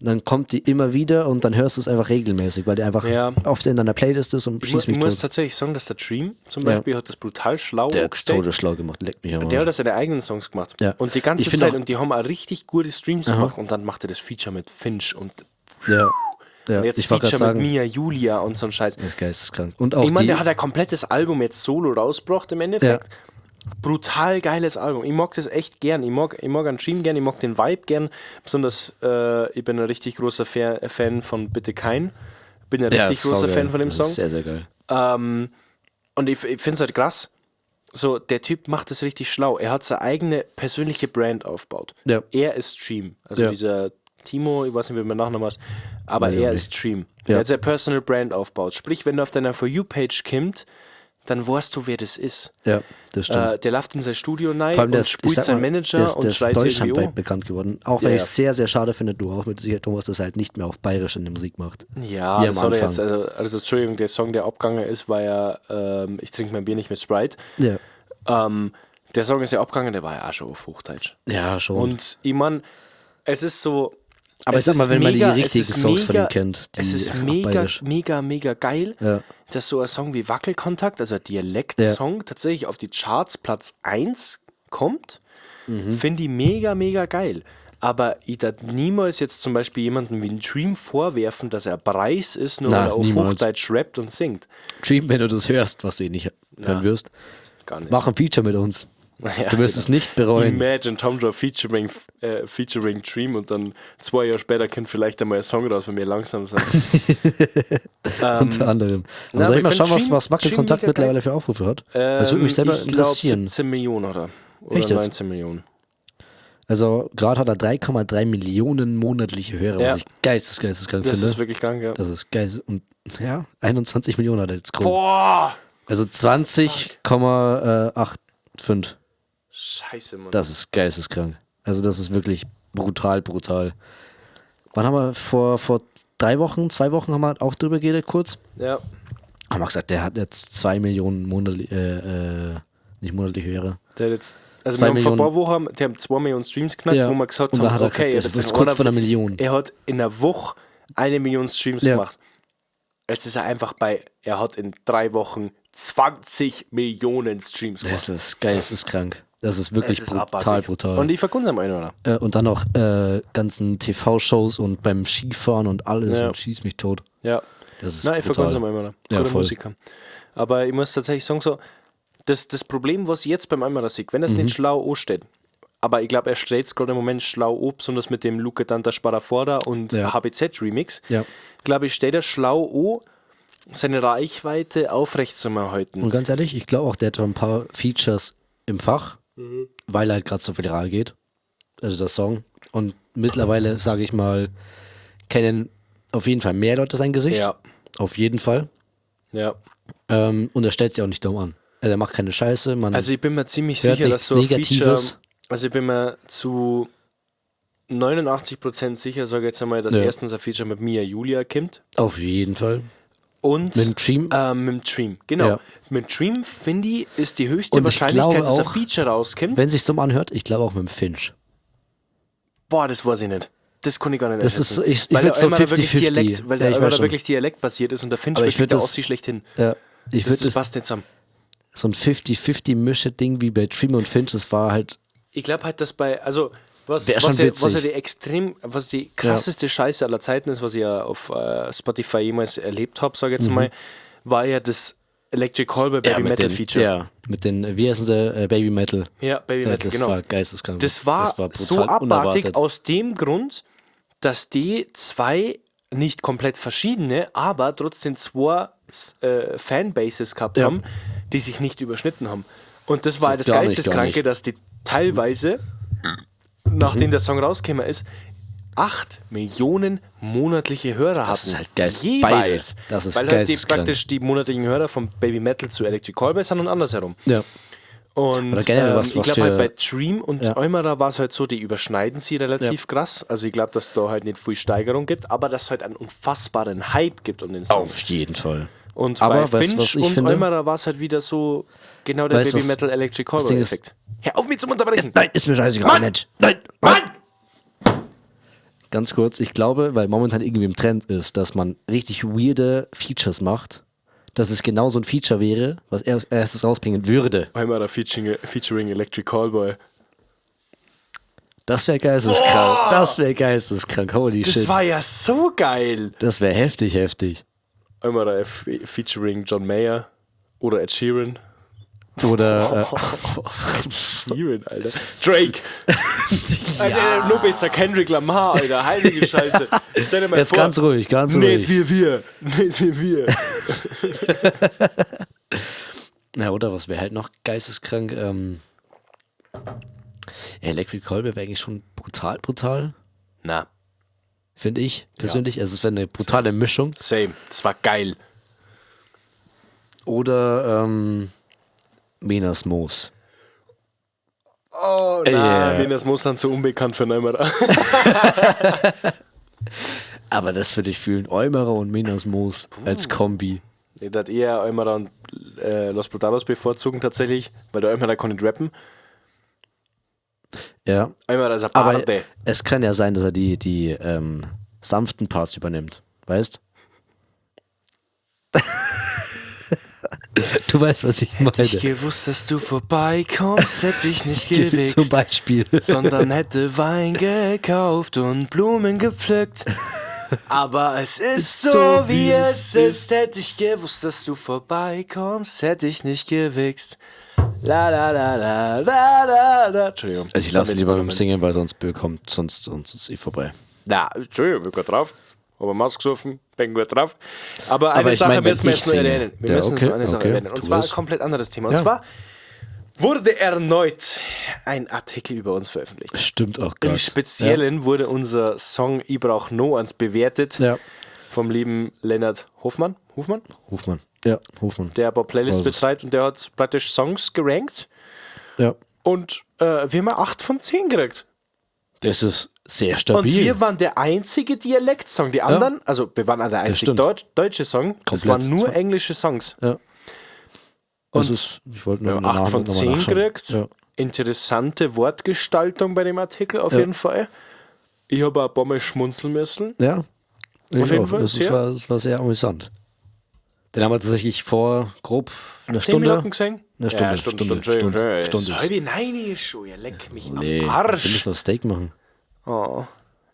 Und dann kommt die immer wieder und dann hörst du es einfach regelmäßig, weil der einfach Ja. oft in deiner Playlist ist und ich, schießt ich mich muss tot. tatsächlich sagen, dass der Dream zum Ja. Beispiel hat das brutal schlau Der hat angestellt. todesschlau gemacht, leck mich am Der Arsch. hat seine eigenen Songs gemacht. Ja. Und die ganze Ich find Zeit, auch- und die haben auch richtig gute Streams gemacht. Und dann macht er das Feature mit Finch und, Ja. Ja, und jetzt ich wollte Feature gerade mit sagen, Mia Julia und so ein Scheiß. das ist geisteskrank. Und auch Ich meine, die, der hat ein komplettes Album jetzt solo rausgebracht im Endeffekt. Brutal geiles Album. Ich mag das echt gern. Ich mag einen Dream gern, ich mag den Vibe gern. Besonders, ich bin ein richtig großer Fan von Bitte Kein. Bin ein ja, richtig großer saugeil. Fan von dem das Song. Ist sehr, sehr geil. Und ich finde es halt krass. So, der Typ macht das richtig schlau. Er hat seine eigene persönliche Brand aufgebaut. Ja. Er ist Dream. Also Ja. dieser Timo, ich weiß nicht, wie man Nachnamen heißt, aber Weiß ich auch er nicht. ist Dream. Ja. Er hat seine Personal Brand aufgebaut. Sprich, wenn du auf deiner For You-Page kommst, dann weißt du, wer das ist. Ja, das stimmt. Der läuft in sein Studio rein Vor allem der und ist, ich spielt sag sein mal, Manager der ist, und der ist schreit irgendwie deutschlandweit an. bekannt geworden. Auch wenn Ja, ich ja. sehr, sehr schade finde, du auch mit Sicherheit, Thomas, dass er halt nicht mehr auf Bayerisch in der Musik macht. Ja, Wie am das hat er Anfang. jetzt, also Entschuldigung, der Song, der abgegangen ist, war ja Ich trinke mein Bier nicht mit Sprite. Ja. Der Song ist ja abgegangen, der war ja auch schon auf Hochdeutsch. Ja, schon. Und ich meine, es ist so. Aber es ich sag mal, ist wenn man die mega- es richtigen ist Songs von mega- ihm kennt, die Es ist auf mega, Bayerisch. mega, mega geil, Ja. dass so ein Song wie Wackelkontakt, also ein Dialekt-Song, tatsächlich auf die Charts Platz 1 kommt. Finde ich mega, mega geil. Aber ich darf niemals jetzt zum Beispiel jemandem wie Dream vorwerfen, dass er Preis ist, nur Na, weil er auf niemals. Hochdeutsch rappt und singt. Dream, wenn du das hörst, was du eh nicht hören wirst, Gar nicht. mach ein Feature mit uns. Ja, Du wirst es nicht bereuen. Imagine Tom Joe featuring Dream und dann 2 Jahre später kommt vielleicht einmal ein Song raus, wenn wir langsam sind. Unter anderem. Aber na, soll aber ich mal ich schauen, find Dream- was Wackelkontakt Dream mega mittlerweile für Aufrufe hat? Das würde mich selber ich glaub, interessieren. 17 Millionen oder Echt jetzt? 19 Millionen. Also gerade hat er 3,3 Millionen monatliche Hörer, Ja. was ich geisteskrank Das finde. ist wirklich krank, ja. Das ist geil. Und ja, 21 Millionen hat er jetzt grob. Boah! Also 20,85. Scheiße, Mann. Das ist geisteskrank. Also das ist wirklich brutal, brutal. Wann haben wir vor 3 Wochen, 2 Wochen haben wir auch drüber geredet kurz? Ja. Haben wir gesagt, der hat jetzt 2 Millionen monatlich, nicht monatliche Hörer. Der hat jetzt, also 2 wir haben vor ein paar Millionen. Wochen, die haben 2 Millionen Streams geknackt, Ja. wo wir gesagt Und da haben, hat er okay, gesagt, er das hat ist jetzt kurz einer- vor einer Million. Er hat in der Woche 1 Million Streams Ja. gemacht. Jetzt ist er einfach bei, er hat in 3 Wochen 20 Millionen Streams gemacht. Das ist geisteskrank. Das ist wirklich Es ist brutal, abartig. brutal. Und ich verkunde am einen, oder? Und dann noch ganzen TV-Shows und beim Skifahren und alles Ja. und schieß mich tot. Ja. Das ist Nein, ich brutal. verkunde am einen, oder? Ja, Guter voll. Musiker. Aber ich muss tatsächlich sagen, so, das Problem, was ich jetzt beim Einwanderer sehe, wenn das Mhm. nicht schlau ansteht, aber ich glaube, er stellt es gerade im Moment schlau an, besonders mit dem Luca Danta Sparafora und Ja. HBZ-Remix, Ja. glaube ich, stellt er schlau an, seine Reichweite aufrecht zu erhalten. Und ganz ehrlich, ich glaube auch, der hat schon ein paar Features im Fach, weil halt gerade so viral geht. Also der Song. Und mittlerweile, sage ich mal, kennen auf jeden Fall mehr Leute sein Gesicht. Ja. Auf jeden Fall. Ja. Und er stellt sich auch nicht dumm an. Also er macht keine Scheiße. Man Also ich bin mir ziemlich Hört sicher, nichts dass so ein Feature, Negatives. also ich bin mir zu 89% sicher, sage ich jetzt einmal, dass Ja. erstens ein Feature mit Mia Julia kommt auf jeden Fall. und Mit dem Dream. Mit dem Dream, genau. Ja. Mit Dream, finde ich, ist die höchste Und ich Wahrscheinlichkeit, glaube dass ein auch, Feature rauskommt. Wenn sich dumm anhört, ich glaube auch mit dem Finch. Boah, das weiß ich nicht. Das kann ich gar nicht Das ist einschätzen. so- ich Weil würd der so Elmar da wirklich 50-50. Dialekt, weil der Ja, ich Elmar weiß da schon. wirklich dialektbasiert ist und der Finch Aber ich wirklich würd der das- Ossi schlechthin. Ja, ich Das, würde das passt nicht zusammen. so ein 50-50-Mische-Ding wie bei Dream und Finch, das war halt Ich glaube halt, dass bei, also was, Wär schon was, ja, witzig. was ja die extrem, was die krasseste Scheiße aller Zeiten ist, was ich ja auf Spotify jemals erlebt habe, sage ich jetzt mal, war ja das Electric Callboy Baby Mhm. mit Metal den, Feature. Ja, mit den, wie heißen sie, Baby Metal. Ja, Baby Ja, Metal, das genau. war geisteskrank. Das war, so brutal abartig unerwartet. aus dem Grund, dass die zwei nicht komplett verschiedene, aber trotzdem zwei Fanbases gehabt Ja. haben, die sich nicht überschnitten haben. Und das war So halt das gar nicht, gar Geisteskranke, nicht. dass die teilweise, nachdem der Song rausgekommen ist, 8 Millionen monatliche Hörer hatten. Das ist halt geil. Jeweils. Beide. Das ist Weil halt die, geisteskrank. praktisch die monatlichen Hörer von Baby Metal zu Electric Callboy sind und andersherum. Ja. Und Oder generell was- ich was glaube halt für- bei Dream und Ja. Eumara war es halt so, die überschneiden sie relativ krass. Also ich glaube, dass da halt nicht viel Steigerung gibt, aber dass es halt einen unfassbaren Hype gibt um den Song. Auf jeden Fall. Und Aber bei weißt du, Finch was ich und finde? Eumara war es halt wieder so genau der Weißt du, Baby was- Metal Electric das Ding Callboy ist- Effekt. Hör auf mich zum Unterbrechen! Nein, ist mir scheißegal, Mann! Mensch. Nein! Mann! Ganz kurz, ich glaube, weil momentan irgendwie im Trend ist, dass man richtig weirde Features macht, dass es genau so ein Feature wäre, was er erstes rausbringen würde. Eumara featuring Electric Callboy. Das wäre geisteskrank. Das wäre geisteskrank. Holy Das shit. war ja so geil! Das wäre heftig, heftig. Eumara featuring John Mayer oder Ed Sheeran. Oder Ed Sheeran, Alter. Drake! Alter, nur besser Kendrick Lamar, Alter. Heilige Scheiße. Stell dir mal jetzt vor. ganz ruhig, ganz Nicht ruhig. wir, wir. Nicht wir, wir. Na, oder was wäre halt noch geisteskrank? Electric Callboy wäre eigentlich schon brutal, brutal, Na, finde ich persönlich. Also es wäre eine brutale Mischung. same. Das war geil. Oder Menas Moos. Oh, na, Yeah. nee, das muss dann zu unbekannt für Neumara. Aber das würde ich fühlen. Eumerer und Menas Moos als Kombi. Ich würde eher Eumara und Los Brutalos bevorzugen tatsächlich, weil der Eumara kann nicht rappen. Ja. Eumara ist ein Aber Barde. es kann ja sein, dass er die sanften Parts übernimmt. Weißt? Du weißt, was ich meine. Ich gewusst, dass du vorbeikommst, hätte ich nicht Zum gewichst, Beispiel. sondern hätte Wein gekauft und Blumen gepflückt. Aber es ist so, wie es ist. Hätte ich gewusst, dass du vorbeikommst, hätte ich nicht gewichst. La la la la la la la. Entschuldigung. Also ich lasse lieber beim Singen, weil sonst bekommt, sonst ist eh vorbei. Na, Entschuldigung, bin gut drauf. Habe Maske gesoffen, bin gut drauf. Aber eine Aber ich Sache mein, wenn müssen wir ich jetzt noch singe. erwähnen. Wir Ja, müssen jetzt okay, noch eine Sache okay, erwähnen. Und tu zwar es. ein komplett anderes Thema. Und Ja. zwar wurde erneut ein Artikel über uns veröffentlicht. Stimmt auch Gott. Im Speziellen wurde unser Song Ich brauch No ans bewertet Ja. vom lieben Lennart Hofmann. Hofmann? Hofmann. Ja, Hofmann. Der ein paar Playlists Was ist- betreibt und der hat praktisch Songs gerankt. Ja. Und wir haben 8 von 10 gekriegt. Das ist sehr stabil. Und wir waren der einzige Dialektsong. Die anderen, also wir waren auch der einzige stimmt. Deutsche Song. Das Komplett. waren nur Das war- englische Songs. Ja. Und Das ist, ich wollte nur Wir haben 8 danach von noch mal 10 nachschauen. gekriegt. Ja. Interessante Wortgestaltung bei dem Artikel auf Ja. jeden Fall. Ich habe auch ein paar Mal schmunzeln müssen. Ja. Ich Auf jeden auch. Fall, Das, sehr. war sehr amüsant. Den haben wir tatsächlich vor grob einer 10 Stunde. Minuten gesehen? Eine Stunde, Ja, Stunde, Stunde, Stunde, Stunde, Stunde. Stunde. Halb nein ist schon, ihr leck mich Nee, am wir Arsch. müssen noch Steak machen. Oh,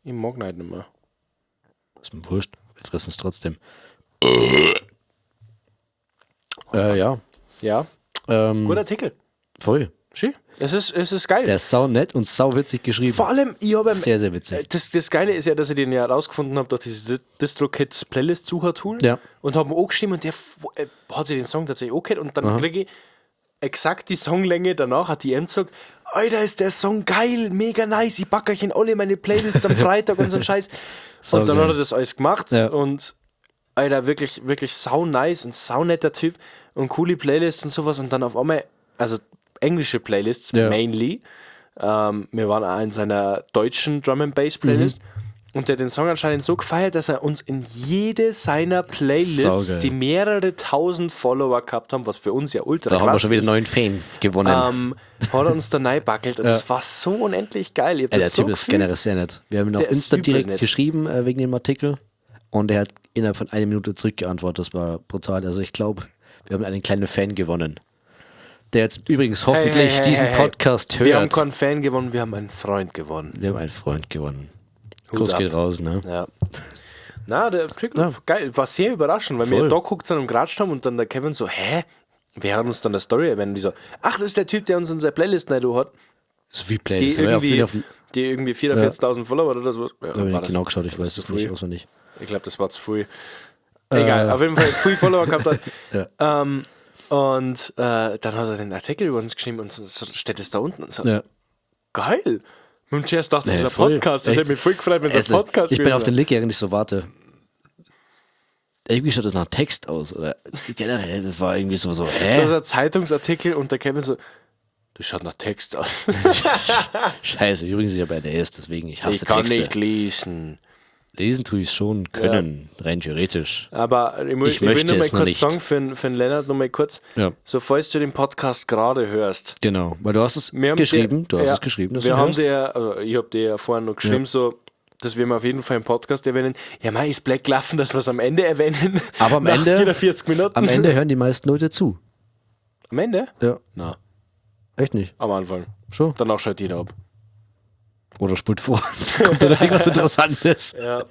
ich mag nicht mehr. Ist mir wurscht. Wir fressen es trotzdem. Ja. Ja, guter Artikel. Voll. Schön. Es ist geil. Der ist sau nett und sau witzig geschrieben. Vor allem, ich habe Sehr, sehr witzig. Das Geile ist ja, dass ich den ja rausgefunden habe durch dieses DistroKids Playlist-Sucher-Tool. Ja. Und habe ihn angeschrieben und der hat sich den Song tatsächlich angehört und dann kriege ich exakt die Songlänge danach, hat die M zurück. Alter, ist der Song geil, mega nice, ich packe euch in alle meine Playlists am Freitag und so einen Scheiß. Sau und dann geil. hat er das alles gemacht Ja. und Alter, wirklich, wirklich sau nice und sau netter Typ und coole Playlists und sowas und dann auf einmal, also englische Playlists Ja. mainly. Wir waren auch in seiner deutschen Drum and Bass Playlist. Mhm. Und der hat den Song anscheinend so gefeiert, dass er uns in jede seiner Playlists, Saugeil. die mehrere tausend Follower gehabt haben, was für uns ja ultra Da haben wir krass schon wieder ist, einen neuen Fan gewonnen. hat er uns da reingebackelt. Und das war so unendlich geil. Ich hab Ey, das der so Typ ist gefühlt. generell sehr nett. Wir haben ihn auf Der ist Insta übel direkt nett. geschrieben wegen dem Artikel und er hat innerhalb von einer Minute zurückgeantwortet. Das war brutal. Also ich glaube, wir haben einen kleinen Fan gewonnen. Der jetzt übrigens hoffentlich Hey, hey, hey, diesen hey, hey. Podcast hört. Wir haben keinen Fan gewonnen, wir haben einen Freund gewonnen. Wir haben einen Freund gewonnen. Hut Gruß ab. geht raus, ne? Ja. Na, der Typ, Ja. geil, war sehr überraschend, weil wir Voll. da guckt sind und geratscht haben und dann der Kevin so, hä? Wer hat uns dann der Story erwähnt? Und die so, ach, das ist der Typ, der uns in seiner Playlist rein hat, So viel die Playlist. Aber ja, irgendwie, auf, die irgendwie 44.000 Follower oder so. Ja, da habe war ich das- nicht genau geschaut, ich weiß zu es nicht früh? auswendig. Ich glaube, das war zu früh. Egal, auf jeden Fall früh Follower gehabt hat. Ja. Und dann hat er den Artikel über uns geschrieben und so, so steht es da unten und so, Ja. geil. Mit dem Jazz dachte, das Nee, ist ein voll. Podcast. Das Echt. hätte mich voll gefreut, wenn es Also, ein Podcast ich bin gewesen auf den Link gegangen und ich so, warte. Irgendwie schaut das nach Text aus. Oder generell, das war irgendwie so, wäre. hä? Das ist ein Zeitungsartikel und der Kevin so, das schaut nach Text aus. Scheiße, übrigens, ich habe RDS, deswegen, ich hasse Ich kann Texte. nicht lesen. Lesen tue ich schon können, rein theoretisch. Aber ich, muss, Ich ich will möchte nur mal es noch kurz nicht. sagen, für den Lennart noch mal kurz, Ja. so falls du den Podcast gerade hörst. Genau, weil du hast es Wir haben geschrieben, dir, du hast ja, es geschrieben, dass wir du haben hörst. dir, also ich habe dir ja vorhin noch geschrieben, so, dass wir mal auf jeden Fall im Podcast erwähnen. Ja, mei, ist black gelaufen, dass wir es am Ende erwähnen. Aber am Nach Ende- 44 Minuten. Am Ende hören die meisten Leute zu. Am Ende? Ja, Na, echt nicht. am Anfang. Schon. Danach schaltet jeder ab. Oder spult vor, kommt da irgendwas Interessantes. Ja.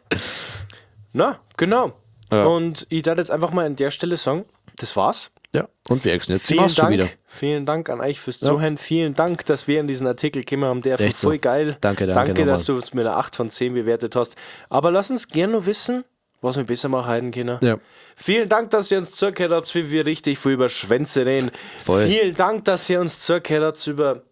Na, genau. Ja. Und ich darf jetzt einfach mal an der Stelle sagen, das war's. Ja, und wir exen jetzt die Vielen Maus schon Dank, wieder. vielen Dank an euch fürs Zuhören. Vielen Dank, dass wir in diesen Artikel gekommen haben. Der war Echt so. voll geil. Danke, danke Danke, dass nochmal. du uns mit einer 8 von 10 bewertet hast. Aber lass uns gerne noch wissen, was wir besser machen können. Ja. Vielen Dank, dass ihr uns zugehört habt, wie wir richtig viel über Schwänze reden. Voll. Vielen Dank, dass ihr uns zugehört habt über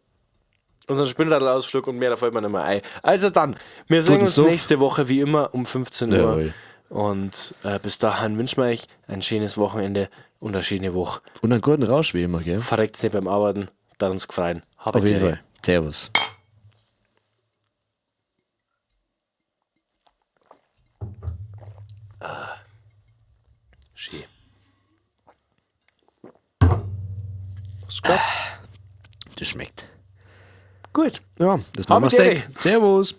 unseren Spinnradlausflug und mehr, da fällt mir nicht mehr ein. Also dann, wir sehen Guten uns Suff. nächste Woche wie immer um 15 Uhr. Jawohl. Und bis dahin wünschen wir euch ein schönes Wochenende und eine schöne Woche. Und einen guten Rausch wie immer, gell? Verreckt's nicht beim Arbeiten, da uns gefreien. Hab Auf die jeden Ehre. Fall. Servus. Schön. Hast du gehabt? Das schmeckt. Gut. Ja, das machen wir Habe die Steak. Servus.